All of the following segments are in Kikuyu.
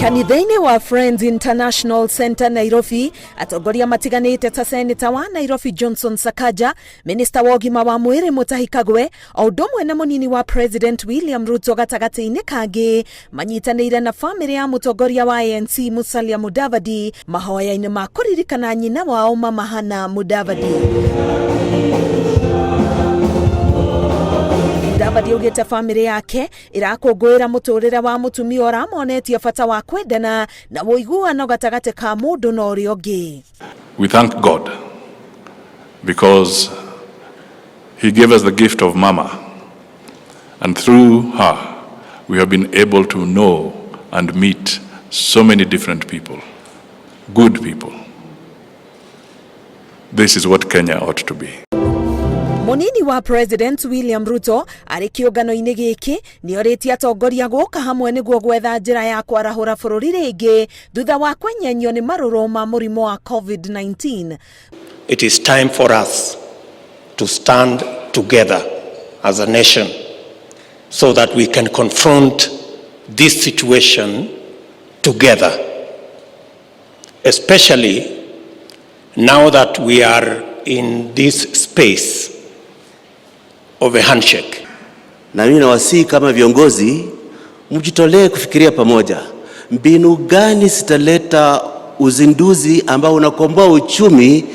Kanitha-inĩ wa Friends International Center Nairobi, atongoria matiganĩte ta Seneta wa Nairobi Johnson Sakaja, Minista wa ũgima wa mwĩrĩ Mutahi Kagwe, o ũndũ ũmwe na mũnini wa President William Ruto gatagatĩ-inĩ kangĩ, manyitanĩire na famĩlĩ ya mũtongoria wa ANC Musalia Mudavadi mahoya-inĩ ma kũririkana nyina wao Mama Hannah Mudavadi. Mudavadi augĩte famĩlĩ yake ĩrakũngũĩra mũtũrĩre wa mũtumia ũramonetie bata wa kwendana na ũiguano gatagatĩ ka mũndũ na ũrĩa ũngĩ. We thank God because he gave us the gift of Mama, and through her we have been able to know and meet so many different people, good people. This is what Kenya ought to be. Mũnini wa President William Ruto arĩ kĩũngano-inĩ gĩkĩ nĩ orĩtie atongoria gũka hamwe nĩguo gwetha njĩra ya kwarahũra bũrũri rĩngĩ thutha wa kwenyenyio nĩ marũrũ ma mũrimũ wa COVID-19. It is time for us to stand together as a nation so that we can confront this situation together, especially now that we are in this space of a handshake. Na mimi nawasihi kama viongozi mjitolee kufikiria pamoja, mbinu gani zitaleta uzinduzi ambao unakomboa uchumi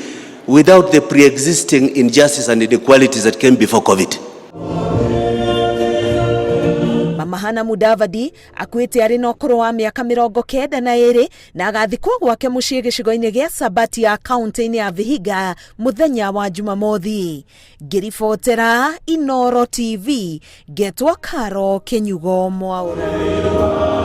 without the pre-existing injustice and inequalities that came before COVID. Mama Hannah Mudavadi akuĩte arĩ na ũkũrũ wa mĩaka 92 na agathikwo gwake mũciĩ gĩcigo-inĩ gĩa Sabatia kaunti-inĩ ya Vihiga mũthenya wa Jumamothi. Ngĩribotera Inooro TV, ngetwo Karo Kĩnyugo Mwaũra.